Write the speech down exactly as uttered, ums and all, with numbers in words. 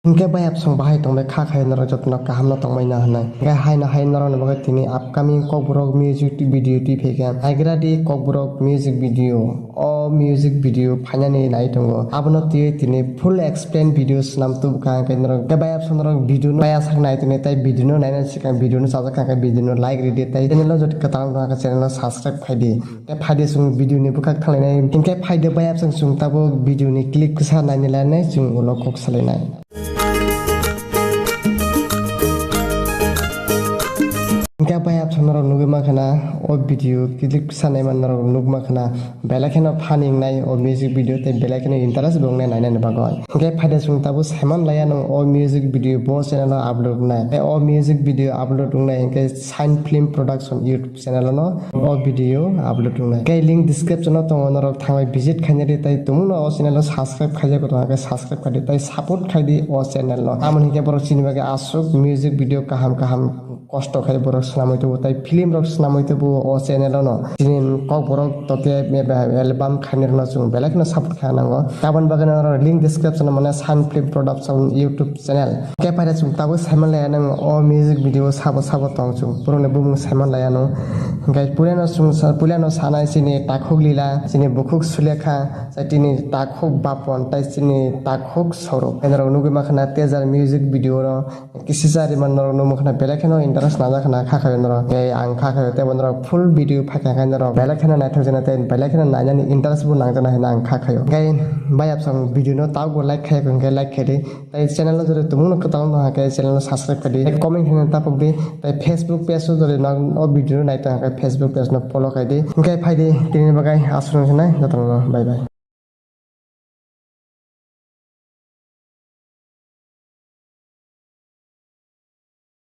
Hwnkhe bayapsong bahai tongbai kha khai norok jotono kaham no tongmai na hwnwi. Hwnkhe haino hai norokni bagwi tini upcoming Kokborok music video twi phaikha. Naigra di Kokborok music video. O music video phainani nai tongo. Abono twiwi tini full explain video swnam tubukha hwnkhe norok hwnkhe bayapsong norok video no baya sak nai tini tei video no naina swkang video no chajak kha hwnkhe video no like ridi tei channel o jodi kwtal wngkha khe channel o subscribe khaidi. Tei phaidi chwng video ni bwkhak thanglainai. Hinkhe phaidi bayapsong chwng tabuk video ni clip kwsa nainai lanai chwng ulo kok salainai. Hinkhe bayapsong norok nugwi mankha na o video clip kwsa naima norok nugwi mankha na belai kheno funny wngnai o music video tei belai kheno interest bo wngnai nainani bagwi. Hinkhe phaidi chwng tabuk saiman laiya nung o music video bo channel o upload wngnai. Tei o music video upload wngnai hinkhe Shine Film Production YouTube channel no o video upload wngnai. Tei link description o tongo, norok thangwi visit khainai di tei tumungno o channel o subscribe khaijak tongkha khe subscribe khaidi tei support khaidi o channel no. Amoni hinkhe borok chini bagwi aswk music video kaham kaham kosto khai borok swnamwi tubu tei film rok swnamwi tubu o channel o no. Chini Kokborok toke album khainai rokno chwng belai kheno support kha nango. Aboni bagwi norok link description o mane Shine Film Production YouTube channel. Khe phaida chwng tabuk saiman laiya nang o music video sabo sabo tong chwng. Borokni bumung saiman laiya no. Hwnkhe puilano chwng sa-, puilano sanai chini takhuk Lila, chini bukhuk Sulekha, tei chini takhuk Bapon, tei chini takhuk Sorok. Norok nugwi mankha na teaser music video no kisisa rima norok nugwi mankha na belai kheno interest najak khana kha khayo norok. Tei ang kha khayo tei bo norok full video phaikha khe norok belai kheno naithok jana tei belai kheno nainani interest bo nangjana hinwi ang kha khayo. Hwnkhe bayapsong video no tabuk bo like khaiya hwnkhe like khaidi. Tei channel o jodi tumungno kwtal wngkha khe channel no subscribe khaidi, tei comment khaina tapokdi, tei Facebook page o jodi nang o video no nai tongkha khe Facebook page no follow khaidi. Hwnkhe phaidi tini bagwi aswk no hinai jotono bye bye.